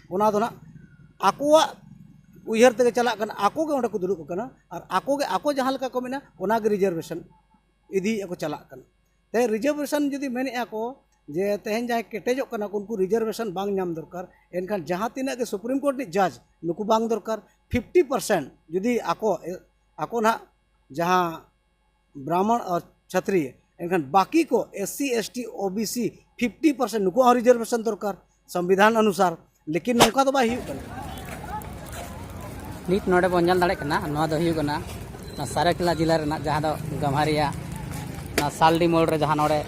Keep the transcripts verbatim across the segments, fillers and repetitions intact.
ᱚᱱᱟ ᱫᱚ ᱱᱟᱜ ᱟᱠᱚᱣᱟᱜ ᱩᱭᱦᱟᱹᱨ ᱛᱮᱜᱮ ᱪᱟᱞᱟᱜ ᱠᱟᱱᱟ, ᱟᱠᱚ ᱜᱮ ᱚᱸᱰᱮ ᱠᱚ ᱫᱩᱲᱩᱵ ᱟᱠᱟᱱᱟ ᱟᱨ ᱟᱠᱚ ᱜᱮ ᱟᱠᱚ ᱡᱟᱦᱟᱸ ᱞᱮᱠᱟ ᱠᱚ ᱢᱮᱱᱟ ᱚᱱᱟ ᱜᱮ ᱨᱤᱡᱟᱨᱵᱷᱮᱥᱚᱱ ᱤᱫᱤᱭᱮᱫ ᱠᱚ ᱪᱟᱞᱟᱜ ᱠᱟᱱᱟ᱾ ᱛᱮ ᱨᱤᱡᱟᱨᱵᱷᱮᱥᱚᱱ ᱡᱩᱫᱤ ᱢᱮᱱᱮᱫᱼᱟ ᱠᱚ ᱡᱮ ᱛᱮᱦᱮᱧ ᱡᱟᱦᱟᱸᱭ ᱠᱮᱴᱮᱡᱚᱜ ᱠᱟᱱᱟ ᱠᱚ ᱩᱱᱠᱩ ᱨᱤᱡᱟᱨᱵᱷᱮᱥᱚᱱ ᱵᱟᱝ ᱧᱟᱢ ᱫᱚᱨᱠᱟᱨ, ᱮᱱᱠᱷᱟᱱ ᱡᱟᱦᱟᱸ ᱛᱤᱱᱟᱹᱜ ᱜᱮ ᱥᱩᱯᱨᱤᱢ ᱠᱳᱨᱴ ᱨᱤᱱᱤᱡ ᱡᱟᱡᱽ ᱱᱩᱠᱩ ᱵᱟᱝ ᱫᱚᱨᱠᱟᱨ, ᱯᱷᱤᱯᱴᱤ ᱯᱟᱨᱥᱮᱱᱴ ᱡᱩᱫᱤ ᱟᱠᱚ ᱟᱠᱚ ᱱᱟᱦᱟᱜ ᱡᱟᱦᱟᱸ ᱵᱨᱟᱦᱢᱚᱬ ᱟᱨ ᱪᱷᱟᱛᱨᱤᱭ, ᱮᱱᱠᱷᱟᱱ ᱵᱟᱹᱠᱤ ᱠᱚ S C, S T, O B C fifty percent ᱱᱩᱠᱩᱣᱟᱜ ᱦᱚᱸ ᱨᱤᱡᱟᱨᱵᱷᱮᱥᱚᱱ ᱫᱚᱨᱠᱟᱨ ᱥᱚᱝᱵᱤᱫᱷᱟᱱ ᱚᱱᱩᱥᱟᱨ᱾ ᱞᱮᱠᱤᱱ ᱱᱚᱝᱠᱟ ᱫᱚ ᱵᱟᱭ ᱦᱩᱭᱩᱜ ᱠᱟᱱᱟ᱾ ᱱᱤᱛ ᱱᱚᱰᱮ ᱵᱚᱱ ᱧᱮᱞ ᱫᱟᱲᱮᱭᱟᱜ ᱠᱟᱱᱟ, ᱱᱚᱣᱟ ᱫᱚ ᱦᱩᱭᱩᱜ ᱠᱟᱱᱟ ᱱᱚᱣᱟ ᱥᱟᱨᱟᱭᱠᱮᱞᱟ ᱡᱮᱞᱟ ᱨᱮᱱᱟᱜ ᱡᱟᱦᱟᱸ ᱫᱚ ᱜᱟᱢᱦᱟᱨᱤᱭᱟ, ᱱᱚᱣᱟ ᱥᱟᱞᱰᱤ ᱢᱳᱲ ᱨᱮ ᱡᱟᱦᱟᱸ ᱱᱚᱰᱮ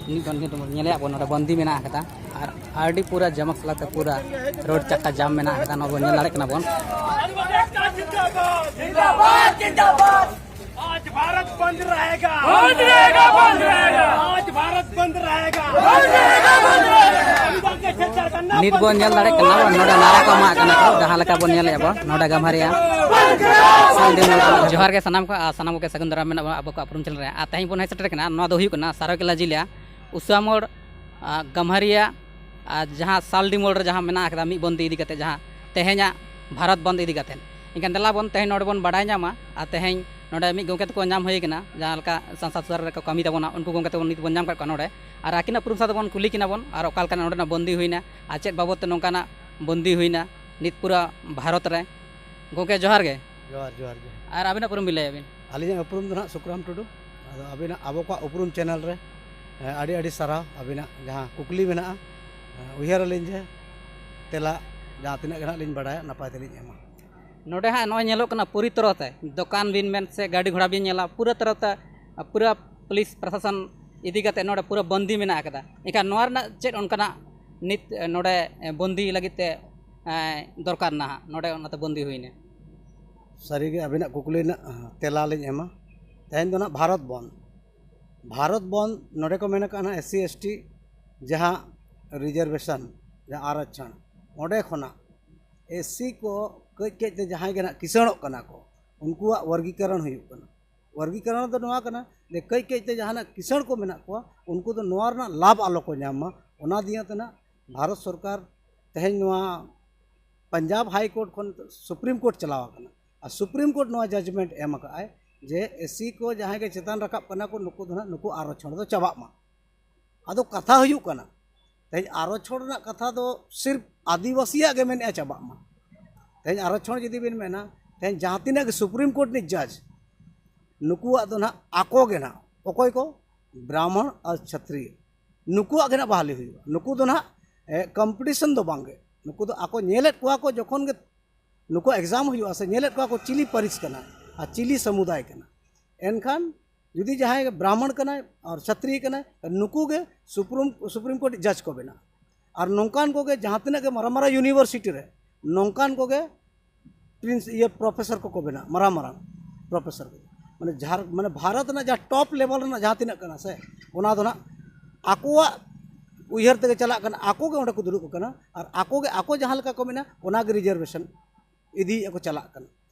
ᱢᱤᱫ ᱵᱚᱱ ᱧᱮᱞᱮᱫ ᱵᱚᱱ ᱱᱚᱰᱮ ᱵᱚᱱᱫᱤ ᱢᱮᱱᱟᱜ ᱟᱠᱟᱫᱟ᱾ ᱟᱨ ᱟᱹᱰᱤ ᱯᱩᱨᱟᱹ ᱡᱚᱢᱚᱠ ᱥᱟᱞᱟᱜ ᱛᱮ ᱯᱩᱨᱟᱹ ᱨᱳᱰ ᱪᱟᱠᱟ ᱡᱟᱢ ᱢᱮᱱᱟᱜ ᱟᱠᱟᱫᱟ, ᱱᱚᱣᱟ ᱵᱚᱱ ᱧᱮᱞ ᱫᱟᱲᱮᱭᱟᱜ ᱠᱟᱱᱟ ᱵᱚᱱ᱾ आज भारत बंद रहेगा। बंद रहेगा, बंद रहेगा। आज भारत बंद रहेगा। बंद रहेगा, बंद रहेगा। ᱱᱤᱛ ᱵᱚᱱ ᱧᱮᱞ ᱫᱟᱲᱮᱭᱟᱜ ᱠᱟᱱᱟ ᱱᱚᱰᱮ ᱱᱟᱨᱟ ᱠᱚ ᱮᱢᱟᱜ ᱠᱟᱱᱟ ᱠᱚ, ᱡᱟᱦᱟᱸ ᱞᱮᱠᱟ ᱵᱚᱱ ᱧᱮᱞᱮᱫᱼᱟ ᱵᱚᱱ ᱱᱚᱰᱮ ᱜᱟᱢᱦᱟᱨᱤᱭᱟ᱾ ᱡᱚᱦᱟᱨ ᱜᱮ ᱥᱟᱱᱟᱢ ᱠᱚ, ᱟᱨ ᱥᱟᱱᱟᱢ ᱠᱚᱜᱮ ᱥᱟᱹᱜᱩᱱ ᱫᱟᱨᱟᱢ ᱢᱮᱱᱟᱜ ᱵᱚᱱᱟ ᱟᱵᱚ ᱠᱚᱣᱟᱜ ᱩᱯᱨᱩᱢ ᱪᱮᱱᱮᱞ ᱨᱮ᱾ ᱟᱨ ᱛᱮᱦᱮᱧ ᱵᱚᱱ ᱦᱮᱡ ᱥᱮᱴᱮᱨ ᱠᱟᱱᱟ ᱱᱚᱣᱟ ᱫᱚ ᱦᱩᱭᱩᱜ ᱠᱟᱱᱟ ᱥᱟᱨᱚᱠᱮᱞᱟ ᱡᱤᱞᱟ ᱩᱥᱟ ᱢᱳᱲ, ᱟᱨ ᱜᱟᱢᱦᱟᱨᱤᱭᱟ, ᱟᱨ ᱡᱟᱦᱟᱸ ᱥᱟᱞᱰᱤ ᱢᱳᱲ ᱨᱮ ᱡᱟᱦᱟᱸ ᱢᱮᱱᱟᱜ ᱟᱠᱟᱫᱟ ᱢᱤᱫ ᱵᱚᱱᱫᱤ ᱤᱫᱤ ᱠᱟᱛᱮ, ᱡᱟᱦᱟᱸ ᱛᱮᱦᱮᱧᱟᱜ ᱵᱷᱟᱨᱚᱛ ᱵᱚᱱᱫ ᱤᱫᱤ ᱠᱟᱛᱮ᱾ ᱮᱱᱠᱷᱟᱱ ᱫᱮᱞᱟ ᱵᱚᱱ ᱛᱮᱦᱮᱧ ᱱᱚᱰᱮ ᱵᱚᱱ ᱵᱟᱰᱟᱭ ᱧᱟᱢᱟ, ᱟᱨ ᱛᱮᱦᱮᱧ ᱱᱚᱰᱮ ᱢᱤᱫ ᱜᱚᱢᱠᱮ ᱛᱟᱠᱚ ᱧᱟᱢ ᱦᱩᱭ ᱠᱟᱱᱟ, ᱡᱟᱦᱟᱸ ᱞᱮᱠᱟ ᱥᱟᱝᱥᱟᱫ ᱥᱩᱥᱟᱹᱨ ᱨᱮᱠᱚ ᱠᱟᱹᱢᱤ ᱛᱟᱵᱚᱱᱟ, ᱩᱱᱠᱩ ᱜᱚᱢᱠᱮ ᱛᱟᱵᱚᱱ ᱱᱤᱛ ᱵᱚᱱ ᱧᱟᱢ ᱠᱟᱜ ᱠᱚᱣᱟ ᱱᱚᱰᱮ᱾ ᱟᱨ ᱟᱹᱠᱤᱱᱟᱜ ᱩᱯᱨᱩᱢ ᱥᱟᱶ ᱛᱮᱵᱚᱱ ᱠᱩᱞᱤ ᱠᱤᱱᱟ ᱵᱚᱱ, ᱟᱨ ᱚᱠᱟ ᱞᱮᱠᱟ ᱱᱚᱰᱮᱱᱟᱜ ᱵᱚᱱᱫᱤ ᱦᱩᱭᱱᱟ, ᱟᱨ ᱪᱮᱫ ᱵᱟᱵᱚᱫ ᱛᱮ ᱱᱚᱝᱠᱟᱱᱟᱜ ᱵᱚᱱᱫᱤ ᱦᱩᱭᱱᱟ ᱱᱤᱛ ᱯᱩᱨᱟᱹ ᱵᱷᱟᱨᱚᱛ ᱨᱮ᱾ ᱜᱚᱢᱠᱮ ᱡᱚᱦᱟᱨ ᱜᱮ᱾ ᱡᱚᱦᱟᱨ, ᱡᱚᱦᱟᱨ ᱜᱮ᱾ ᱟᱨ ᱟᱹᱵᱤᱱᱟᱜ ᱩᱯᱨᱩᱢ ᱵᱤᱱ ᱞᱟᱹᱭᱟ ᱵᱤᱱ? ᱟᱹᱞᱤᱧᱟᱜ ᱩᱯᱨᱩᱢ ᱫᱚ ᱱᱟᱦᱟᱜ ᱥᱩᱠᱨᱟᱢ ᱴᱩᱰᱩ᱾ ᱟᱫᱚ ᱟᱹᱵᱤᱱᱟᱜ ᱟᱵᱚ ᱠᱚᱣᱟᱜ ᱩᱯᱨᱩᱢ ᱪᱮᱱᱮᱞ ᱨᱮ, ᱦᱮᱸ, ᱟᱹᱰᱤ ᱟᱹᱰᱤ ᱥᱟᱨᱦᱟᱣ᱾ ᱟᱹᱵᱤᱱᱟᱜ ᱡᱟᱦᱟᱸ ᱠᱩᱠᱞᱤ ᱢᱮᱱᱟᱜᱼᱟ, ᱦᱮᱸ, ᱩᱭᱦᱟᱹᱨ ᱟᱹᱞᱤᱧ ᱡᱮ ᱛᱮᱞᱟ ᱡᱟᱦᱟᱸ ᱛᱤᱱᱟᱹᱜ ᱜᱮ ᱱᱟᱦᱟᱜ ᱞᱤᱧ ᱵᱟᱲᱟᱭᱟ ᱱᱟᱯᱟᱭ ᱛᱮᱞᱤᱧ ᱮᱢᱟ᱾ ᱱᱚᱰᱮ ᱦᱟᱸᱜ ᱱᱚᱜᱼᱚᱭ ᱧᱮᱞᱚᱜ ᱠᱟᱱᱟ ᱯᱩᱨᱤ ᱛᱚᱨᱚᱦ ᱛᱮ, ᱫᱚᱠᱟᱱ ᱵᱤᱱ ᱢᱮᱱ ᱥᱮ ᱜᱟᱹᱰᱤ ᱜᱷᱚᱲᱟ ᱵᱤᱱ ᱧᱮᱞᱟ, ᱯᱩᱨᱟᱹ ᱛᱚᱨᱚᱦ ᱛᱮ, ᱯᱩᱨᱟᱹ ᱯᱩᱞᱤᱥ ᱯᱨᱚᱥᱟᱥᱚᱱ ᱤᱫᱤ ᱠᱟᱛᱮ ᱱᱚᱰᱮ ᱯᱩᱨᱟᱹ ᱵᱚᱱᱫᱤ ᱢᱮᱱᱟᱜ ᱟᱠᱟᱫᱟ᱾ ᱮᱱᱠᱷᱟᱱ ᱱᱚᱣᱟ ᱨᱮᱱᱟᱜ ᱪᱮᱫ ᱚᱱᱠᱟᱱᱟᱜ ᱱᱤᱛ ᱱᱚᱰᱮ ᱵᱚᱱᱫᱤ ᱞᱟᱹᱜᱤᱫ ᱛᱮ, ᱮᱸ, ᱫᱚᱨᱠᱟᱨ ᱱᱟᱦᱟᱜ, ᱱᱚᱰᱮ ᱚᱱᱟᱛᱮ ᱵᱚᱱᱫᱤ ᱦᱩᱭᱱᱟ? ᱥᱟᱹᱨᱤᱜᱮ ᱟᱹᱵᱤᱱᱟᱜ ᱠᱩᱠᱞᱤ ᱨᱮᱱᱟᱜ ᱛᱮᱞᱟ ᱞᱤᱧ ᱮᱢᱟ᱾ ᱛᱮᱦᱮᱧ ᱫᱚ ᱱᱟᱦᱟᱜ ᱵᱷᱟᱨᱚᱛ ᱵᱚᱱᱫ᱾ ᱵᱷᱟᱨᱚᱛ ᱵᱚᱱᱫ ᱱᱚᱰᱮ ᱠᱚ ᱢᱮᱱ ᱟᱠᱟᱫᱼᱟ ᱱᱟᱦᱟᱜ ᱮᱥ ᱥᱤ ᱮᱥ ᱴᱤ ᱡᱟᱦᱟᱸ ᱨᱤᱡᱟᱨᱵᱷᱮᱥᱚᱱ, ᱡᱟᱦᱟᱸ ᱟᱨᱚᱪᱷᱚᱱ, ᱚᱸᱰᱮ ᱠᱷᱚᱱᱟᱜ ᱮᱥ ᱥᱤ ᱠᱚ ᱠᱟᱹᱡ ᱠᱟᱹᱡ ᱛᱮ ᱡᱟᱦᱟᱸᱭ ᱜᱮ ᱱᱟᱦᱟᱜ ᱠᱤᱥᱟᱹᱬᱚᱜ ᱠᱟᱱᱟ ᱠᱚ, ᱩᱱᱠᱩᱣᱟᱜ ᱵᱚᱨᱜᱤᱠᱚᱨᱚᱱ ᱦᱩᱭᱩᱜ ᱠᱟᱱᱟ᱾ ᱵᱚᱨᱜᱤᱠᱚᱨᱚᱱ ᱫᱚ ᱱᱚᱣᱟ ᱠᱟᱱᱟ ᱡᱮ ᱠᱟᱹᱡ ᱠᱟᱹᱡ ᱛᱮ ᱡᱟᱦᱟᱱᱟᱜ ᱠᱤᱥᱟᱹᱬ ᱠᱚ ᱢᱮᱱᱟᱜ ᱠᱚᱣᱟ, ᱩᱱᱠᱩ ᱫᱚ ᱱᱚᱣᱟ ᱨᱮᱱᱟᱜ ᱞᱟᱵᱷ ᱟᱞᱚ ᱠᱚ ᱧᱟᱢ ᱢᱟ, ᱚᱱᱟ ᱫᱤᱭᱮ ᱛᱮ ᱱᱟᱜ ᱵᱷᱟᱨᱚᱛ ᱥᱚᱨᱠᱟᱨ ᱛᱮᱦᱮᱧ ᱱᱚᱣᱟ ᱯᱟᱧᱡᱟᱵᱽ ᱦᱟᱭ ᱠᱳᱨᱴ ᱠᱷᱚᱱ ᱥᱩᱯᱨᱤᱢ ᱠᱳᱨᱴ ᱪᱟᱞᱟᱣ ᱟᱠᱟᱱᱟ᱾ ᱟᱨ ᱥᱩᱯᱨᱤᱢ ᱠᱳᱨᱴ ᱱᱚᱣᱟ ᱡᱟᱡᱽᱢᱮᱱᱴ ᱮᱢ ᱟᱠᱟᱫ ᱟᱭ ᱡᱮ ᱮᱥᱥᱤ ᱠᱚ ᱡᱟᱦᱟᱸᱭ ᱜᱮ ᱪᱮᱛᱟᱱ ᱨᱟᱠᱟᱵ ᱠᱟᱱᱟ ᱠᱚ, ᱱᱩᱠᱩ ᱫᱚ ᱱᱟᱦᱟᱜ, ᱱᱩᱠᱩ ᱟᱨᱚᱪᱷᱚᱱ ᱫᱚ ᱪᱟᱵᱟᱜ ᱢᱟ᱾ ᱟᱫᱚ ᱠᱟᱛᱷᱟ ᱦᱩᱭᱩᱜ ᱠᱟᱱᱟ, ᱛᱮᱦᱮᱧ ᱟᱨᱚᱪᱷᱚᱱ ᱨᱮᱱᱟᱜ ᱠᱟᱛᱷᱟ ᱫᱚ ᱥᱤᱨᱯ ᱟᱹᱫᱤᱵᱟᱹᱥᱤᱭᱟᱜ ᱜᱮ ᱢᱮᱱᱮᱫᱼᱟ ᱪᱟᱵᱟᱜ ᱢᱟ᱾ ᱛᱮᱦᱮᱧ ᱟᱨᱚᱪᱷᱚᱱ ᱡᱩᱫᱤ ᱵᱤᱱ ᱢᱮᱱᱟ, ᱛᱮᱦᱮᱧ ᱡᱟᱦᱟᱸ ᱛᱤᱱᱟᱹᱜ ᱜᱮ ᱥᱩᱯᱨᱤᱢ ᱠᱳᱨᱴ ᱨᱤᱱᱤᱡ ᱡᱟᱡᱽ, ᱱᱩᱠᱩᱣᱟᱜ ᱫᱚ ᱱᱟᱦᱟᱜ ᱟᱠᱚ ᱜᱮ ᱱᱟᱦᱟᱜ, ᱚᱠᱚᱭ ᱠᱚ? ᱵᱨᱟᱦᱢᱚᱬ ᱟᱨ ᱪᱷᱟᱛᱨᱤᱭ, ᱱᱩᱠᱩᱣᱟᱜ ᱜᱮ ᱱᱟᱦᱟᱜ ᱵᱟᱦᱟᱞᱤ ᱦᱩᱭᱩᱜᱼᱟ᱾ ᱱᱩᱠᱩ ᱫᱚ ᱱᱟᱦᱟᱜ ᱠᱚᱢᱯᱤᱴᱤᱥᱚᱱ ᱫᱚ ᱵᱟᱝᱜᱮ᱾ ᱱᱩᱠᱩ ᱫᱚ ᱟᱠᱚ ᱧᱮᱞᱮᱫ ᱠᱚᱣᱟ ᱠᱚ, ᱡᱚᱠᱷᱚᱱ ᱜᱮ ᱱᱩᱠᱩ ᱮᱠᱡᱟᱢ ᱦᱩᱭᱩᱜᱼᱟ ᱥᱮ, ᱧᱮᱞᱮᱫ ᱠᱚᱣᱟ ᱠᱚ ᱪᱤᱞᱤ ᱯᱟᱹᱨᱤᱥ ᱠᱟᱱᱟ ᱟᱨ ᱪᱤᱞᱤ ᱥᱟᱢᱩᱫᱟᱭ ᱠᱟᱱᱟ᱾ ᱮᱱᱠᱷᱟᱱ ᱡᱩᱫᱤ ᱡᱟᱦᱟᱸᱭ ᱜᱮ ᱵᱨᱟᱦᱢᱚᱬ ᱠᱟᱱᱟᱭ ᱟᱨ ᱪᱷᱟᱛᱨᱤᱭ ᱠᱟᱱᱟᱭ, ᱱᱩᱠᱩ ᱜᱮ ᱥᱩᱯᱨᱤᱢ ᱥᱩᱯᱨᱤᱢ ᱠᱳᱨᱴ ᱡᱟᱡᱽ ᱠᱚ ᱵᱮᱱᱟᱜᱼᱟ᱾ ᱟᱨ ᱱᱚᱝᱠᱟᱱ ᱠᱚᱜᱮ ᱡᱟᱦᱟᱸ ᱛᱤᱱᱟᱹᱜ ᱜᱮ ᱢᱟᱨᱟᱝ ᱢᱟᱨᱟᱝ ᱤᱭᱩᱱᱤᱵᱷᱟᱨᱥᱤᱴᱤ ᱨᱮ ᱱᱚᱝᱠᱟᱱ ᱠᱚᱜᱮ ᱯᱨᱤᱱᱥ ᱤᱭᱟᱹ ᱯᱨᱚᱯᱷᱮᱥᱚᱨ ᱠᱚᱠᱚ ᱵᱮᱱᱟᱜᱼᱟ, ᱢᱟᱨᱟᱝ ᱢᱟᱨᱟᱝ ᱯᱨᱚᱯᱷᱮᱥᱚᱨ ᱠᱚ᱾ ᱢᱟᱱᱮ ᱡᱷᱟᱨ ᱢᱟᱱᱮ ᱵᱷᱟᱨᱚᱛ ᱨᱮᱱᱟᱜ ᱡᱟᱦᱟᱸ ᱴᱚᱯ ᱞᱮᱵᱮᱞ ᱨᱮᱱᱟᱜ ᱡᱟᱦᱟᱸ ᱛᱤᱱᱟᱹᱜ ᱠᱟᱱᱟ ᱥᱮ, ᱚᱱᱟ ᱫᱚ ᱱᱟᱜ ᱟᱠᱚᱣᱟᱜ ᱩᱭᱦᱟᱹᱨ ᱛᱮᱜᱮ ᱪᱟᱞᱟᱜ ᱠᱟᱱᱟ᱾ ᱟᱠᱚ ᱜᱮ ᱚᱸᱰᱮ ᱠᱚ ᱫᱩᱲᱩᱵ ᱟᱠᱟᱱᱟ ᱟᱨ ᱟᱠᱚ ᱜᱮ ᱟᱠᱚ ᱡᱟᱦᱟᱸ ᱞᱮᱠᱟ ᱠᱚ ᱢᱮᱱᱟ, ᱚᱱᱟ ᱜᱮ ᱨᱤᱡᱟᱨᱵᱷᱮᱥᱚᱱ ᱤᱫᱤᱭᱮᱫ ᱠᱚ ᱪᱟᱞᱟᱜ ᱠᱟᱱᱟ᱾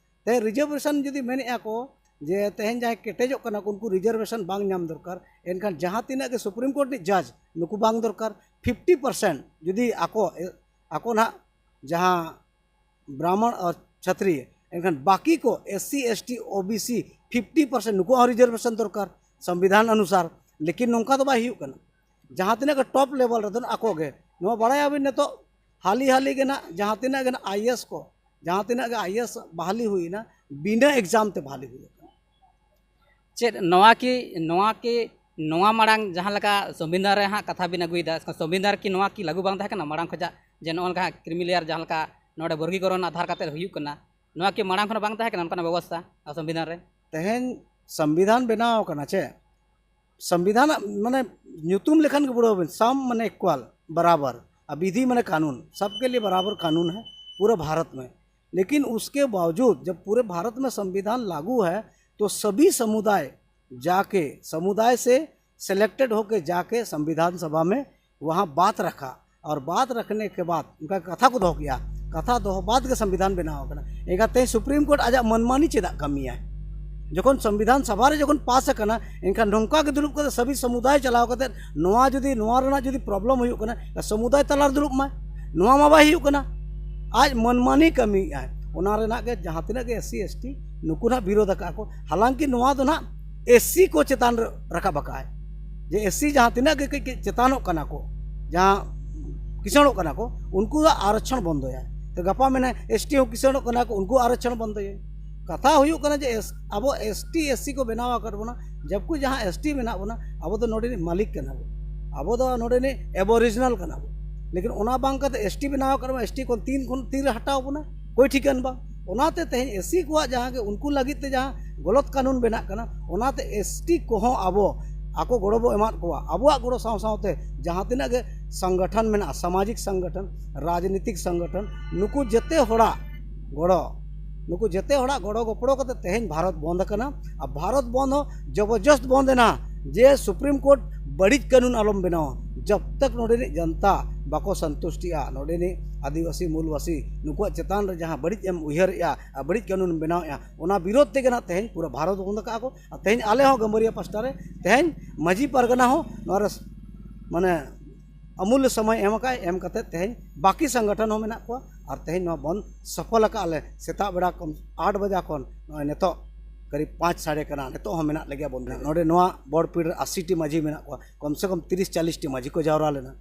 ᱛᱮᱦᱮᱧ ᱨᱤᱡᱟᱨᱵᱷᱮᱥᱚᱱ ᱡᱩᱫᱤ ᱢᱮᱱᱮᱫᱼᱟ ᱠᱚ ᱡᱮ ᱛᱮᱦᱮᱧ ᱡᱟᱦᱟᱸᱭ ᱠᱮᱴᱮᱡᱚᱜ ᱠᱟᱱᱟ ᱠᱚ, ᱩᱱᱠᱩ ᱨᱤᱡᱟᱨᱵᱷᱮᱥᱚᱱ ᱵᱟᱝ ᱧᱟᱢ ᱫᱚᱨᱠᱟᱨ, ᱮᱱᱠᱷᱟᱱ ᱡᱟᱦᱟᱸ ᱛᱤᱱᱟᱹᱜ ᱜᱮ ᱥᱩᱯᱨᱤᱢ ᱠᱳᱨᱴ ᱨᱤᱱᱤᱡ ᱡᱟᱡᱽ, ᱱᱩᱠᱩ ᱵᱟᱝ ᱫᱚᱨᱠᱟᱨ᱾ ᱯᱷᱤᱯᱴᱤ ᱯᱟᱨᱥᱮᱱᱴ ᱡᱩᱫᱤ ᱟᱠᱚ ᱟᱠᱚ ᱱᱟᱦᱟᱜ ᱡᱟᱦᱟᱸ ᱵᱨᱟᱦᱢᱚᱬ ᱟᱨ ᱪᱷᱟᱛᱨᱤᱭ, ᱮᱱᱠᱷᱟᱱ ᱵᱟᱹᱠᱤ ᱠᱚ S C, S T, O B C fifty percent, ᱱᱩᱠᱩᱣᱟᱜ ᱦᱚᱸ ᱨᱤᱡᱟᱨᱵᱷᱮᱥᱚᱱ ᱫᱚᱨᱠᱟᱨ ᱥᱚᱝᱵᱤᱫᱷᱟᱱ ᱚᱱᱩᱥᱟᱨ᱾ ᱞᱮᱠᱤᱱ ᱱᱚᱝᱠᱟ ᱫᱚ ᱵᱟᱭ ᱦᱩᱭᱩᱜ ᱠᱟᱱᱟ᱾ ᱡᱟᱦᱟᱸ ᱛᱤᱱᱟᱹᱜ ᱜᱮ ᱴᱚᱯ ᱞᱮᱵᱮᱞ ᱨᱮᱫᱚ ᱟᱠᱚ ᱜᱮ, ᱱᱚᱣᱟ ᱵᱟᱲᱟᱭᱟᱵᱤᱱ, ᱱᱤᱛᱚᱜ ᱦᱟᱹᱞᱤ ᱦᱟᱹᱞᱤ ᱜᱮ ᱱᱟᱜ ᱡᱟᱦᱟᱸ ᱛᱤᱱᱟᱹᱜ ᱜᱮ ᱱᱟᱜ ᱟᱭ ᱮ ᱮᱥ ᱠᱚ, ᱡᱟᱦᱟᱸ ᱛᱤᱱᱟᱹᱜ ᱜᱮ ᱟᱭ ᱮ ᱮᱥ ᱵᱟᱦᱟᱞᱤ ᱦᱩᱭᱱᱟ, ᱵᱤᱱᱟᱹ ᱮᱠᱡᱟᱢ ᱛᱮ ᱵᱟᱦᱟᱞᱤ ᱦᱩᱭ ᱟᱠᱟᱱᱟ᱾ ᱪᱮᱫ ᱱᱚᱣᱟ ᱠᱤ ᱱᱚᱣᱟ ᱠᱤ ᱱᱚᱣᱟ ᱢᱟᱲᱟᱝ ᱡᱟᱦᱟᱸ ᱞᱮᱠᱟ ᱥᱚᱝᱵᱤᱫᱷᱟᱱ ᱨᱮ ᱦᱟᱸᱜ ᱠᱟᱛᱷᱟ ᱵᱤᱱ ᱟᱹᱜᱩᱭᱮᱫᱟ, ᱥᱚᱝᱵᱤᱫᱷᱟᱱ ᱨᱮ ᱠᱤ ᱱᱚᱣᱟ ᱠᱤ ᱞᱟᱹᱜᱩ ᱵᱟᱝ ᱛᱟᱦᱮᱸ ᱠᱟᱱᱟ ᱢᱟᱲᱟᱝ ᱠᱷᱚᱱᱟᱜ, ᱡᱮ ᱱᱚᱜᱼᱚ ᱱᱚᱝᱠᱟ ᱦᱟᱸᱜ ᱠᱨᱤᱢᱤ ᱞᱮᱭᱟᱨ ᱡᱟᱦᱟᱸ ᱞᱮᱠᱟ ᱱᱚᱰᱮ ᱵᱚᱨᱜᱤᱠᱚᱨᱚᱱ ᱟᱫᱷᱟᱨ ᱠᱟᱛᱮ ᱦᱩᱭᱩᱜ ᱠᱟᱱᱟ, ᱱᱚᱣᱟ ᱠᱤ ᱢᱟᱲᱟᱝ ᱠᱷᱚᱱᱟᱜ ᱵᱟᱝ ᱛᱟᱦᱮᱸ ᱠᱟᱱᱟ ᱚᱱᱠᱟᱱᱟᱜ ᱵᱮᱵᱚᱥᱛᱷᱟ ᱥᱚᱝᱵᱤᱫᱷᱟᱱ ᱨᱮ? ᱛᱮᱦᱮᱧ ᱥᱚᱝᱵᱤᱫᱷᱟᱱ ᱵᱮᱱᱟᱣ ᱟᱠᱟᱱᱟ ᱪᱮ, ᱥᱚᱝᱵᱤᱫᱷᱟᱱ ᱢᱟᱱᱮ ᱧᱩᱛᱩᱢ ᱞᱮᱠᱷᱟᱱ ᱜᱮ ᱵᱩᱲᱟᱹᱣ ᱵᱮᱱ, ᱥᱟᱢ ᱢᱟᱱᱮ ᱤᱠᱩᱣᱟᱞ, ᱵᱟᱨᱟᱵᱟᱨ, ᱟᱨ ᱵᱤᱫᱷᱤ ᱢᱟᱱᱮ ᱠᱟᱱᱩᱱ, ᱥᱟᱵ ᱠᱮ ᱞᱤᱭᱮ ᱵᱟᱨᱟᱵᱟᱨ ᱠᱟᱱᱩᱱ ᱦᱮ ᱯᱩᱨᱟᱹ ᱵᱷᱟᱨᱚᱛ ᱢᱮ᱾ ᱞᱮᱠᱤᱱ ᱩᱥᱠᱮ ᱵᱟᱣᱡᱩᱫ ᱡᱟᱵ ᱯᱩᱨᱟᱹ ᱵᱷᱟᱨᱚᱛ ᱢᱮ ᱥᱚᱝᱵᱤᱫᱷᱟᱱ ᱞᱟᱜᱩ ᱦᱮ, ᱛᱚ ᱥᱟᱵᱷᱤ ᱥᱟᱢᱩᱫᱟᱭ ᱡᱟᱠᱮ ᱥᱟᱢᱩᱫᱟᱭ ᱥᱮ ᱥᱤᱞᱮᱠᱴᱮᱰ ᱦᱳᱠᱮ ᱡᱟᱠᱮ ᱥᱚᱝᱵᱤᱫᱷᱟᱱ ᱥᱚᱵᱷᱟ ᱢᱮ ᱣᱟᱦᱟᱸ ᱵᱟᱛ ᱨᱟᱠᱷᱟ ᱟᱨ ᱵᱟᱛ ᱨᱟᱠᱷᱱᱮ ᱠᱮ ᱵᱟᱫ ᱩᱱᱠᱟ ᱠᱟᱛᱷᱟ ᱠᱚ ᱫᱚᱦᱚ ᱠᱮᱜᱼᱟ᱾ ᱠᱟᱛᱷᱟ ᱫᱚᱦᱚ ᱵᱟᱫ ᱜᱮ ᱥᱚᱝᱵᱤᱫᱷᱟᱱ ᱵᱮᱱᱟᱣ ᱟᱠᱟᱱᱟ᱾ ᱮᱱᱠᱷᱟᱱ ᱛᱮᱦᱮᱧ ᱥᱩᱯᱨᱤᱢ ᱠᱳᱨᱴ ᱟᱡᱟᱜ ᱢᱟᱹᱱᱢᱟᱹᱱᱤ ᱪᱮᱫᱟᱜ ᱠᱟᱹᱢᱤᱭᱟᱭ? ᱡᱚᱠᱷᱚᱱ ᱥᱚᱝᱵᱤᱫᱷᱟᱱ ᱥᱚᱵᱷᱟ ᱨᱮ ᱡᱚᱠᱷᱚᱱ ᱯᱟᱥ ᱟᱠᱟᱱᱟ, ᱮᱱᱠᱷᱟᱱ ᱱᱚᱝᱠᱟ ᱜᱮ ᱫᱩᱲᱩᱵ ᱠᱟᱛᱮ ᱥᱟᱵᱷᱤ ᱥᱚᱢᱩᱫᱟᱭ ᱪᱟᱞᱟᱣ ᱠᱟᱛᱮ ᱱᱚᱣᱟ ᱡᱩᱫᱤ ᱱᱚᱣᱟ ᱨᱮᱱᱟᱜ ᱡᱩᱫᱤ ᱯᱨᱚᱵᱞᱮᱢ ᱦᱩᱭᱩᱜ ᱠᱟᱱᱟ, ᱥᱚᱢᱩᱫᱟᱭ ᱛᱟᱞᱟ ᱨᱮ ᱫᱩᱲᱩᱵ ᱢᱟᱭ᱾ ᱱᱚᱣᱟ ᱢᱟ ᱵᱟᱭ ᱦᱩᱭᱩᱜ ᱠᱟᱱᱟ᱾ ᱟᱡ ᱢᱟᱹᱱᱢᱟᱹᱱᱤ ᱠᱟᱹᱢᱤᱭᱮᱫᱼᱟᱭ, ᱚᱱᱟ ᱨᱮᱱᱟᱜ ᱜᱮ ᱡᱟᱦᱟᱸ ᱛᱤᱱᱟᱹᱜ ᱜᱮ ᱮᱥ ᱥᱤ ᱮᱥ ᱴᱤ ᱱᱩᱠᱩ ᱱᱟᱜ ᱵᱤᱨᱳᱫᱷ ᱟᱠᱟᱫᱼᱟ ᱠᱚ᱾ ᱦᱟᱞᱟᱝᱠᱤ ᱱᱚᱣᱟ ᱫᱚ ᱱᱟᱜ ᱮᱥ ᱥᱤ ᱠᱚ ᱪᱮᱛᱟᱱ ᱨᱮ ᱨᱟᱠᱟᱵ ᱟᱠᱟᱫᱼᱟᱭ, ᱡᱮ ᱮᱥ ᱥᱤ ᱡᱟᱦᱟᱸ ᱛᱤᱱᱟᱹᱜ ᱜᱮ ᱠᱟᱹᱡ ᱠᱟᱹᱡ ᱪᱮᱛᱟᱱᱚᱜ ᱠᱟᱱᱟ ᱠᱚ, ᱡᱟᱦᱟᱸ ᱠᱤᱥᱟᱹᱬᱚᱜ ᱠᱟᱱᱟ ᱠᱚ, ᱩᱱᱠᱩᱣᱟᱜ ᱟᱨᱚᱪᱷᱚᱱ ᱵᱚᱱᱫᱚᱭᱟᱭ᱾ ᱛᱚ ᱜᱟᱯᱟ ᱢᱮᱱᱟᱭ ᱮᱥ ᱴᱤ ᱦᱚᱸ ᱠᱤᱥᱟᱹᱬᱚᱜ ᱠᱟᱱᱟ ᱠᱚ, ᱩᱱᱠᱩ ᱟᱨᱚᱪᱷᱚᱱ ᱵᱚᱱᱫᱚᱭᱟᱭ᱾ ᱠᱟᱛᱷᱟ ᱦᱩᱭᱩᱜ ᱠᱟᱱᱟ ᱡᱮ ᱮᱥ-, ᱟᱵᱚ ᱮᱥ ᱴᱤ ᱮᱥ ᱥᱤ ᱠᱚ ᱵᱮᱱᱟᱣ ᱟᱠᱟᱫ ᱵᱚᱱᱟ, ᱡᱚᱵᱠᱤ ᱡᱟᱦᱟᱸ ᱮᱥ ᱴᱤ ᱢᱮᱱᱟᱜ ᱵᱚᱱᱟ, ᱟᱵᱚ ᱫᱚ ᱱᱚᱰᱮ ᱨᱤᱱ ᱢᱟᱹᱞᱤᱠ ᱠᱟᱱᱟ ᱵᱚᱱ, ᱟᱵᱚ ᱫᱚ ᱱᱚᱰᱮ ᱨᱤᱱ ᱮᱵᱚᱨᱤᱡᱤᱱᱟᱞ ᱠᱟᱱᱟ ᱵᱚᱱ᱾ ᱞᱮᱠᱤᱱ ᱚᱱᱟ ᱵᱟᱝ ᱠᱟᱛᱮ ᱮᱥ ᱴᱤ ᱵᱮᱱᱟᱣ ᱟᱠᱟᱫ ᱵᱚᱱᱟ, ᱮᱥ ᱴᱤ ᱠᱷᱚᱱ ᱛᱤᱱ ᱠᱷᱚᱱ ᱛᱤᱱ ᱨᱮ ᱦᱟᱴᱟᱣ ᱵᱚᱱᱟ, ᱠᱳᱭ ᱴᱷᱤᱠᱟᱹᱱ ᱵᱟᱝ᱾ ᱚᱱᱟᱛᱮ ᱛᱮᱦᱮᱧ ᱮᱥ ᱥᱤ ᱠᱚᱣᱟᱜ ᱡᱟᱦᱟᱸ ᱜᱮ ᱩᱱᱠᱩ ᱞᱟᱹᱜᱤᱫ ᱛᱮ ᱡᱟᱦᱟᱸ ᱜᱚᱞᱚᱛ ᱠᱟᱹᱱᱩᱱ ᱵᱮᱱᱟᱜ ᱠᱟᱱᱟ, ᱚᱱᱟᱛᱮ ᱮᱥ ᱴᱤ ᱠᱚᱦᱚᱸ ᱟᱵᱚ ᱟᱠᱚ ᱜᱚᱲᱚ ᱵᱚ ᱮᱢᱟᱫ ᱠᱚᱣᱟ, ᱟᱵᱚᱣᱟᱜ ᱜᱚᱲᱚ ᱥᱟᱶ ᱥᱟᱶᱛᱮ ᱡᱟᱦᱟᱸ ᱛᱤᱱᱟᱹᱜ ᱜᱮ ᱥᱚᱝᱜᱚᱴᱷᱚᱱ ᱢᱮᱱᱟᱜᱼᱟ, ᱥᱟᱢᱟᱡᱤᱠ ᱥᱚᱝᱜᱚᱴᱷᱚᱱ, ᱨᱟᱡᱽᱱᱤᱛᱤᱠ ᱥᱚᱝᱜᱚᱴᱷᱚᱱ, ᱱᱩᱠᱩ ᱡᱮᱛᱮ ᱦᱚᱲᱟᱜ ᱜᱚᱲᱚ, ᱱᱩᱠᱩ ᱡᱮᱛᱮ ᱦᱚᱲᱟᱜ ᱜᱚᱲᱚ ᱜᱚᱯᱚᱲᱚ ᱠᱟᱛᱮ ᱛᱮᱦᱮᱧ ᱵᱷᱟᱨᱚᱛ ᱵᱚᱱᱫ ᱟᱠᱟᱱᱟ᱾ ᱟᱨ ᱵᱷᱟᱨᱚᱛ ᱵᱚᱱᱫ ᱦᱚᱸ ᱡᱚᱵᱚᱨᱡᱚᱥᱛ ᱵᱚᱱᱫ ᱮᱱᱟ ᱡᱮ ᱥᱩᱯᱨᱤᱢ ᱠᱳᱨᱴ ᱵᱟᱹᱲᱤᱡ ᱠᱟᱹᱱᱩᱱ ᱟᱞᱚᱢ ᱵᱮᱱᱟᱣᱟ᱾ ᱡᱚᱵ ᱛᱚᱠ ᱱᱚᱰᱮ ᱨᱤᱱᱤᱡ ᱡᱚᱱᱛᱟ ᱵᱟᱠᱚ ᱥᱚᱱᱛᱩᱥᱴᱤᱜᱼᱟ, ᱱᱚᱰᱮ ᱨᱤᱱᱤᱡ ᱟᱹᱫᱤᱵᱟᱹᱥᱤ ᱢᱩᱞᱵᱟᱹᱥᱤ ᱱᱩᱠᱩᱣᱟᱜ ᱪᱮᱛᱟᱱ ᱨᱮ ᱡᱟᱦᱟᱸ ᱵᱟᱹᱲᱤᱡ ᱮᱢ ᱩᱭᱦᱟᱹᱨᱮᱜᱼᱟ ᱟᱨ ᱵᱟᱹᱲᱤᱡ ᱠᱟᱹᱱᱩᱱ ᱮᱢ ᱵᱮᱱᱟᱣᱮᱜᱼᱟ, ᱚᱱᱟ ᱵᱤᱨᱳᱫᱷ ᱛᱮᱜᱮ ᱱᱟᱜ ᱛᱮᱦᱮᱧ ᱯᱩᱨᱟᱹ ᱵᱷᱟᱨᱚᱛ ᱵᱚᱱᱫ ᱟᱠᱟᱫᱼᱟ ᱠᱚ᱾ ᱟᱨ ᱛᱮᱦᱮᱧ ᱟᱞᱮ ᱦᱚᱸ ᱜᱟᱹᱢᱵᱟᱹᱨᱤᱭᱟᱹ ᱯᱟᱥᱴᱟ ᱨᱮ ᱛᱮᱦᱮᱧ ᱢᱟᱹᱡᱷᱤ ᱯᱟᱨᱜᱟᱱᱟ ᱦᱚᱸ ᱱᱚᱣᱟ ᱨᱮ ᱢᱟᱱᱮ ᱚᱢᱩᱞᱞᱚ ᱥᱚᱢᱚᱭ ᱮᱢ ᱟᱠᱟᱫ, ᱮᱢ ᱠᱟᱛᱮ ᱛᱮᱦᱮᱧ ᱵᱟᱹᱠᱤ ᱥᱚᱝᱜᱚᱴᱷᱚᱱ ᱦᱚᱸ ᱢᱮᱱᱟᱜ ᱠᱚᱣᱟ᱾ ᱟᱨ ᱛᱮᱦᱮᱧ ᱱᱚᱣᱟ ᱵᱚᱱᱫ ᱥᱚᱯᱷᱚᱞ ᱟᱠᱟᱫ ᱞᱮ, ᱥᱮᱛᱟᱜ ᱵᱮᱲᱟ ᱠᱷᱚᱱ ᱟᱴ ᱵᱟᱡᱟ ᱠᱷᱚᱱ ᱱᱚᱜᱼᱚᱭ ᱱᱤᱛᱚᱜ ᱠᱟᱹᱨᱤᱵ ᱯᱟᱸᱪ ᱥᱟᱲᱮ ᱠᱟᱱᱟ, ᱱᱤᱛᱚᱜ ᱦᱚᱸ ᱢᱮᱱᱟᱜ ᱞᱮᱜᱮᱭᱟ ᱵᱚᱱᱫ᱾ ᱱᱚᱰᱮ ᱱᱚᱣᱟ ᱵᱚᱲ ᱯᱤᱲ ᱨᱮ ᱟᱥᱤ ᱴᱤ ᱢᱟᱹᱡᱷᱤ ᱢᱮᱱᱟᱜ ᱠᱚᱣᱟ, ᱠᱚᱢ ᱥᱮ ᱠᱚᱢ ᱛᱤᱨᱤᱥ ᱪᱟᱞᱤᱥ ᱴᱤ ᱢᱟᱹᱡᱷᱤ ᱠᱚ ᱡᱟᱣᱨᱟ ᱞᱮᱱᱟ᱾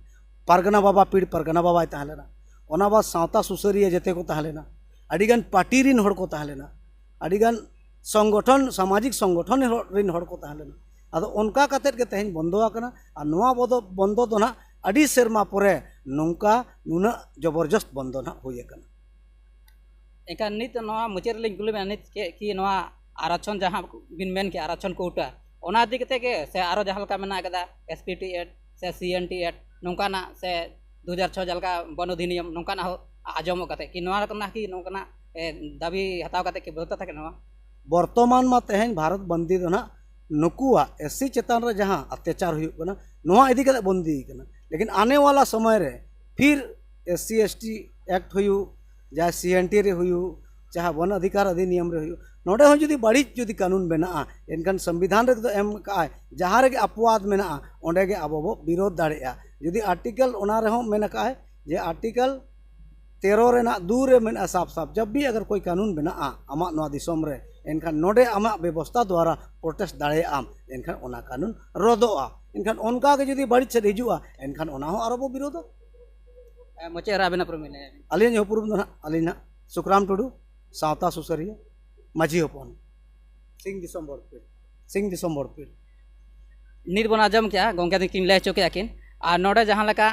ᱯᱟᱨᱜᱟᱱᱟ ᱵᱟᱵᱟ, ᱯᱤᱲ ᱯᱟᱨᱜᱟᱱᱟ ᱵᱟᱵᱟᱭ ᱛᱟᱦᱮᱸ ᱞᱮᱱᱟ, ᱚᱱᱟ ᱵᱟᱫ ᱥᱟᱶᱛᱟ ᱥᱩᱥᱟᱹᱨᱤᱭᱟᱹ ᱡᱮᱛᱮ ᱠᱚ ᱛᱟᱦᱮᱸ ᱞᱮᱱᱟ, ᱟᱹᱰᱤᱜᱟᱱ ᱯᱟᱨᱴᱤ ᱨᱤᱱ ᱦᱚᱲ ᱠᱚ ᱛᱟᱦᱮᱸ ᱞᱮᱱᱟ, ᱟᱹᱰᱤᱜᱟᱱ ᱥᱚᱝᱜᱚᱴᱷᱚᱱ, ᱥᱟᱢᱟᱡᱤᱠ ᱥᱚᱝᱜᱚᱴᱷᱚᱱ ᱨᱤᱱ ᱦᱚᱲ ᱠᱚ ᱛᱟᱦᱮᱸ ᱞᱮᱱᱟ᱾ ᱟᱫᱚ ᱚᱱᱠᱟ ᱠᱟᱛᱮᱫ ᱜᱮ ᱛᱮᱦᱮᱧ ᱵᱚᱱᱫᱚ ᱟᱠᱟᱱᱟ᱾ ᱟᱨ ᱱᱚᱣᱟ ᱵᱚᱫᱚ-, ᱵᱚᱱᱫᱚ ᱫᱚ ᱱᱟᱦᱟᱜ ᱟᱹᱰᱤ ᱥᱮᱨᱢᱟ ᱯᱚᱨᱮ ᱱᱚᱝᱠᱟ ᱱᱩᱱᱟᱹᱜ ᱡᱚᱵᱚᱨᱡᱚᱥᱛ ᱵᱚᱱᱫᱚ ᱱᱟᱦᱟᱜ ᱦᱩᱭ ᱟᱠᱟᱱᱟ᱾ ᱮᱱᱠᱷᱟᱱ ᱱᱤᱛ ᱱᱚᱣᱟ ᱢᱩᱪᱟᱹᱫ ᱨᱮᱞᱤᱧ ᱠᱩᱞᱤ ᱵᱮᱱᱟ, ᱱᱤᱛ ᱪᱮᱫ ᱠᱤ ᱱᱚᱣᱟ ᱟᱨᱟᱪᱷᱚᱱ ᱡᱟᱦᱟᱸ ᱵᱤᱱ ᱢᱮᱱ ᱠᱮᱜᱼᱟ, ᱟᱨᱟᱪᱷᱚᱱ ᱠᱳᱴᱟ, ᱚᱱᱟ ᱤᱫᱤ ᱠᱟᱛᱮ ᱜᱮ ᱥᱮ ᱟᱨᱚ ᱡᱟᱦᱟᱸ ᱞᱮᱠᱟ ᱢᱮᱱᱟᱜ ᱟᱠᱟᱫᱟ, ᱮᱥ ᱯᱤ ᱴᱤ ᱮᱠᱴ ᱥᱮ ᱥᱤ ᱮᱱ ᱴᱤ ᱮᱠᱴ ᱱᱚᱝᱠᱟᱱᱟᱜ ᱥᱮ ᱫᱩ ᱦᱟᱡᱟᱨ ᱪᱷᱚ ᱡᱟᱦᱟᱸ ᱞᱮᱠᱟ ᱵᱚᱱ ᱚᱫᱷᱤᱱᱤᱭᱚᱢ ᱱᱚᱝᱠᱟᱱᱟᱜ ᱦᱚᱸ ᱟᱸᱡᱚᱢᱚᱜ ᱠᱟᱛᱮ ᱠᱤ ᱱᱚᱣᱟ ᱨᱮᱱᱟᱜ ᱠᱤ ᱱᱚᱝᱠᱟᱱᱟᱜ, ᱮ, ᱫᱟᱹᱵᱤ ᱦᱟᱛᱟᱣ ᱠᱟᱛᱮ ᱠᱤ ᱵᱮᱵᱚᱥᱛᱷᱟ ᱛᱟᱦᱮᱸ ᱠᱟᱱᱟ ᱱᱚᱣᱟ? ᱵᱚᱨᱛᱚᱢᱟᱱ ᱢᱟ ᱛᱮᱦᱮᱧ ᱵᱷᱟᱨᱚᱛ ᱵᱟᱱᱫᱤ ᱫᱚ ᱱᱟᱦᱟᱜ ᱱᱩᱠᱩᱣᱟᱜ ᱮᱥ ᱥᱤ ᱪᱮᱛᱟᱱ ᱨᱮ ᱡᱟᱦᱟᱸ ᱚᱛᱛᱟᱪᱟᱨ ᱦᱩᱭᱩᱜ ᱠᱟᱱᱟ, ᱱᱚᱣᱟ ᱤᱫᱤ ᱠᱟᱛᱮ ᱵᱚᱱᱫᱤ ᱠᱟᱱᱟ᱾ ᱞᱮᱠᱤᱱ ᱟᱱᱮ ᱣᱟᱞᱟ ᱥᱚᱢᱚᱭ ᱨᱮ ᱯᱷᱤᱨ S C S T act ᱦᱩᱭᱩᱜ, ᱡᱟᱦᱟᱸ ᱥᱤ ᱮᱱ ᱴᱤ ᱨᱮ ᱦᱩᱭᱩᱜ, ᱡᱟᱦᱟᱸ ᱵᱚᱱ ᱚᱫᱷᱤᱠᱟᱨ ᱚᱫᱷᱤᱱᱤᱭᱚᱢ ᱨᱮ ᱦᱩᱭᱩᱜ, ᱱᱚᱰᱮ ᱦᱚᱸ ᱡᱩᱫᱤ ᱵᱟᱹᱲᱤᱡ ᱡᱩᱫᱤ ᱠᱟᱹᱱᱩᱱ ᱵᱮᱱᱟᱜᱼᱟ, ᱮᱱᱠᱷᱟᱱ ᱥᱚᱝᱵᱤᱫᱷᱟᱱ ᱨᱮᱫᱚ ᱮᱢ ᱠᱟᱜᱼᱟᱭ, ᱡᱟᱦᱟᱸ ᱨᱮᱜᱮ ᱚᱯᱚᱣᱟᱫ ᱢᱮᱱᱟᱜᱼᱟ, ᱚᱸᱰᱮ ᱜᱮ ᱟᱵᱚ ᱵᱚ ᱵᱤᱨᱳᱫᱷ ᱫᱟᱲᱮᱭᱟᱜᱼᱟ᱾ ᱡᱩᱫᱤ ᱟᱨᱴᱤᱠᱮᱞ ᱚᱱᱟ ᱨᱮᱦᱚᱸ ᱢᱮᱱ ᱠᱟᱜᱼᱟᱭ ᱡᱮ ᱟᱨᱴᱤᱠᱮᱞ ᱛᱮᱨᱚ ᱨᱮᱱᱟᱜ ᱫᱩ ᱨᱮ ᱢᱮᱱᱟᱜᱼᱟ ᱥᱟᱯ ᱥᱟᱯ, ᱡᱟᱵ ᱵᱷᱤ ᱟᱜᱟᱨ ᱠᱳᱭ ᱠᱟᱹᱱᱩᱱ ᱢᱮᱱᱟᱜᱼᱟ ᱟᱢᱟᱜ ᱱᱚᱣᱟ ᱫᱤᱥᱚᱢ ᱨᱮ, ᱮᱱᱠᱷᱟᱱ ᱱᱚᱰᱮ ᱟᱢᱟᱜ ᱵᱮᱵᱚᱥᱛᱷᱟ ᱫᱣᱟᱨᱟ ᱯᱨᱚᱴᱮᱥᱴ ᱫᱟᱲᱮᱭᱟᱜ ᱟᱢ, ᱮᱱᱠᱷᱟᱱ ᱚᱱᱟ ᱠᱟᱹᱱᱩᱱ ᱨᱚᱫᱚᱜᱼᱟ᱾ ᱮᱱᱠᱷᱟᱱ ᱚᱱᱠᱟ ᱜᱮ ᱡᱩᱫᱤ ᱵᱟᱹᱲᱤᱡ ᱥᱮᱫ ᱦᱤᱡᱩᱜᱼᱟ, ᱮᱱᱠᱷᱟᱱ ᱚᱱᱟ ᱦᱚᱸ ᱟᱨᱚ ᱵᱚ ᱵᱤᱨᱳᱫᱷᱟ᱾ ᱮ, ᱢᱩᱪᱟᱹᱫ ᱨᱮ ᱟᱵᱮᱱᱟᱜ ᱩᱯᱨᱩᱢ ᱞᱟᱹᱭ ᱵᱮᱱ᱾ ᱟᱹᱞᱤᱧᱟᱜ ᱩᱯᱨᱩᱢ ᱫᱚ ᱱᱟᱦᱟᱜ, ᱟᱹᱞᱤᱧ ᱱᱟᱦᱟᱜ ᱥᱩᱠᱨᱟᱢ ᱴᱩᱰᱩ, ᱥᱟᱶᱛᱟ ᱥᱩᱥᱟᱹᱨᱤᱭᱟᱹ, ᱢᱟᱹᱡᱷᱤ ᱦᱚᱯᱚᱱ, ᱥᱤᱝ ᱫᱤᱥᱚᱢ ᱵᱚᱲᱯᱤᱲ, ᱥᱤᱝ ᱫᱤᱥᱚᱢ ᱵᱚᱲᱯᱤᱲ᱾ ᱱᱤᱛ ᱵᱚᱱ ᱟᱸᱡᱚᱢ ᱠᱮᱜᱼᱟ, ᱜᱚᱢᱠᱮ ᱛᱟᱹᱠᱤᱱ ᱞᱟᱹᱭ ᱦᱚᱪᱚ ᱠᱮᱜᱼᱟ ᱠᱤᱱ᱾ ᱟᱨ ᱱᱚᱰᱮ ᱡᱟᱦᱟᱸ ᱞᱮᱠᱟ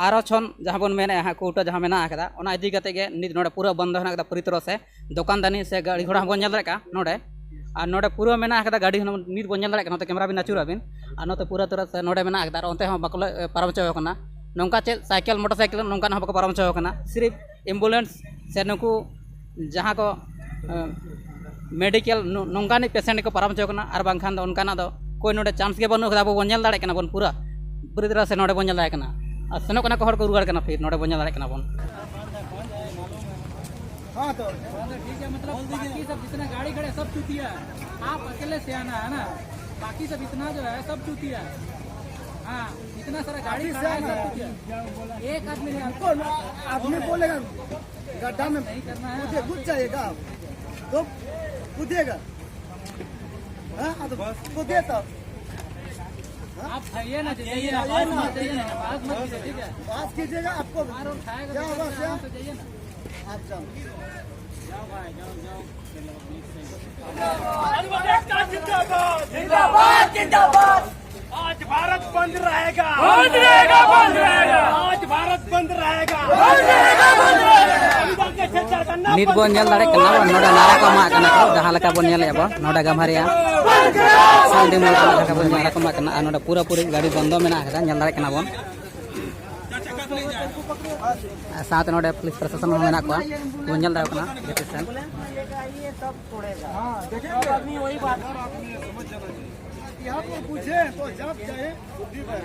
ᱟᱨᱚ ᱪᱷᱚᱱ ᱡᱟᱦᱟᱸ ᱵᱚᱱ ᱢᱮᱱᱮᱜᱼᱟ ᱦᱟᱸᱜ, ᱠᱳᱣᱴᱟ ᱡᱟᱦᱟᱸ ᱢᱮᱱᱟᱜ ᱟᱠᱟᱫᱟ, ᱚᱱᱟ ᱤᱫᱤ ᱠᱟᱛᱮ ᱜᱮ ᱱᱤᱛ ᱱᱚᱰᱮ ᱯᱩᱨᱟᱹ ᱵᱚᱱᱫᱚ ᱦᱮᱱᱟᱜ ᱟᱠᱟᱫᱟ ᱯᱩᱨᱟᱹ ᱛᱚᱨᱚ ᱥᱮ᱾ ᱫᱚᱠᱟᱱ ᱫᱟᱹᱱᱤ ᱥᱮ ᱜᱟᱹᱲᱤ ᱜᱷᱚᱲᱟ ᱦᱚᱸ ᱵᱚᱱ ᱧᱮᱞ ᱫᱟᱲᱮᱭᱟᱜ ᱠᱟᱱᱟ ᱱᱚᱰᱮ᱾ ᱟᱨ ᱱᱚᱰᱮ ᱯᱩᱨᱟᱹ ᱢᱮᱱᱟᱜ ᱟᱠᱟᱫᱟ, ᱜᱟᱹᱰᱤ ᱦᱚᱸ ᱱᱤᱛ ᱵᱚᱱ ᱧᱮᱞ ᱫᱟᱲᱮᱭᱟᱜ ᱠᱟᱱᱟ, ᱱᱚᱛᱮ ᱠᱮᱢᱨᱟ ᱵᱤᱱ ᱟᱹᱪᱩᱨᱟ ᱵᱤᱱ᱾ ᱟᱨ ᱱᱚᱛᱮ ᱯᱩᱨᱟᱹ ᱛᱚᱨᱚ ᱥᱮ ᱱᱚᱰᱮ ᱢᱮᱱᱟᱜ ᱟᱠᱟᱫᱟ, ᱟᱨ ᱚᱱᱛᱮ ᱦᱚᱸ ᱵᱟᱠᱚ ᱞᱟᱹ-, ᱯᱟᱨᱚᱢ ᱦᱚᱪᱚ ᱟᱠᱚ ᱠᱟᱱᱟ᱾ ᱱᱚᱝᱠᱟ ᱪᱮᱫ ᱥᱟᱭᱠᱮᱞ, ᱢᱚᱴᱚᱨ ᱥᱟᱭᱠᱮᱞ ᱱᱚᱝᱠᱟᱱᱟᱜ ᱦᱚᱸ ᱵᱟᱠᱚ ᱯᱟᱨᱚᱢ ᱦᱚᱪᱚ ᱟᱠᱚ ᱠᱟᱱᱟ᱾ ᱥᱤᱨᱤᱯ ᱮᱢᱵᱩᱞᱮᱱᱥ ᱥᱮ ᱱᱩᱠᱩ, ᱮ, ᱢᱮᱰᱤᱠᱮᱞ ᱱᱚ-, ᱱᱚᱝᱠᱟᱱᱤᱡ ᱯᱮᱥᱮᱱᱴ ᱜᱮᱠᱚ ᱯᱟᱨᱚᱢ ᱦᱚᱪᱚ ᱠᱟᱱᱟ, ᱟᱨ ᱵᱟᱝᱠᱷᱟᱱ ᱫᱚ ᱚᱱᱠᱟᱱᱟᱜ ᱫᱚ ᱠᱳᱭ ᱱᱚᱰᱮ ᱪᱟᱱᱥ ᱜᱮ ᱵᱟᱹᱱᱩᱜ ᱟᱠᱟᱫᱟ᱾ ᱟᱵᱚ ᱵᱚᱱ ᱧᱮᱞ ᱫᱟᱲᱮᱭᱟᱜ ᱠᱟᱱᱟ ᱵᱚᱱ ᱯᱩᱨᱟᱹ, ᱯᱩᱨᱟᱹ ᱛᱚᱨᱟ ᱥᱮ ᱱᱚᱰᱮ ᱵᱚᱱ ᱧᱮᱞ ᱫᱟᱲᱮᱭᱟᱜ ᱠᱟᱱᱟ, ᱟᱨ ᱥᱮᱱᱚᱜ ᱠᱟᱱᱟ ᱠᱚ ᱦᱚᱲ ᱠᱚ ᱨᱩᱣᱟᱹᱲ ᱠᱟᱱᱟ, ᱯᱷᱤᱨ ᱱᱚᱰᱮ ᱵᱚᱱ ᱧᱮᱞ ᱫᱟᱲᱮᱭᱟᱜ ᱠᱟᱱᱟ ᱵᱚᱱ᱾ हाँ तो ठीक है, मतलब बाकी सब जितना गाड़ी खड़े सब चूतिया है, आप अकेले सियाना है ना, बाकी सब इतना जो है सब चूतिया है। हाँ, इतना सारा गाड़ी खड़ा है सब चूतिया है। एक आदमी नहीं आता। कौन आदमी बोलेगा गड्ढा में नहीं करना है। कूदे, कूद जाएगा तो कूदेगा। हाँ, हाँ, तो कूदे तो। आप खाइए ना, जाइए ना, आवाज मत दीजिए ना, आवाज मत दीजिए, ठीक है? बात कीजिएगा, आपको और खाएगा क्या तो आवाज है? आराम से जाइए ना। आप जाओ। जिंदाबाद, जिंदाबाद। आज भारत बंद रहेगा। बंद रहेगा, बंद रहेगा। आज भारत बंद रहेगा। बंद रहेगा, बंद रहेगा। ᱱᱤᱛ ᱵᱚᱱ ᱧᱮᱞ ᱫᱟᱲᱮᱭᱟᱜ ᱠᱟᱱᱟ, ᱱᱚᱰᱮ ᱱᱟᱨᱟ ᱠᱚ ᱮᱢᱟᱜ ᱠᱟᱱᱟ ᱠᱚ, ᱡᱟᱦᱟᱸ ᱞᱮᱠᱟ ᱵᱚᱱ ᱧᱮᱞᱮᱫᱼᱟ ᱵᱚᱱ, ᱱᱚᱰᱮ ᱜᱟᱢᱦᱟᱨᱤᱭᱟ ᱥᱟᱱᱰᱤ ᱢᱳᱲ ᱨᱮ ᱱᱟᱨᱟ ᱠᱚ ᱮᱢᱟᱜ ᱠᱟᱱᱟ, ᱟᱨ ᱱᱚᱰᱮ ᱯᱩᱨᱟᱹᱯᱩᱨᱤ ᱜᱟᱹᱰᱤ ᱵᱚᱱᱫᱚ ᱢᱮᱱᱟᱜ ᱟᱠᱟᱫᱟ, ᱧᱮᱞ ᱫᱟᱲᱮᱭᱟᱜ ᱠᱟᱱᱟ ᱵᱚᱱ᱾ ᱟᱨ ᱥᱟᱶᱛᱮ ᱱᱚᱰᱮ ᱯᱩᱞᱤᱥ ᱯᱨᱚᱥᱟᱥᱚᱱ ᱦᱚᱸ ᱢᱮᱱᱟᱜ ᱠᱚᱣᱟ, ᱵᱚᱱ ᱧᱮᱞ ᱫᱟᱲᱮᱭᱟᱜ ᱠᱟᱱᱟ ᱵᱷᱤᱛᱤᱨ ᱥᱮᱱ᱾ हाँ, देखिए, सब आदमी वही बात। यहाँ पर पूछे तो जब चाहे बुद्धि बढ़े।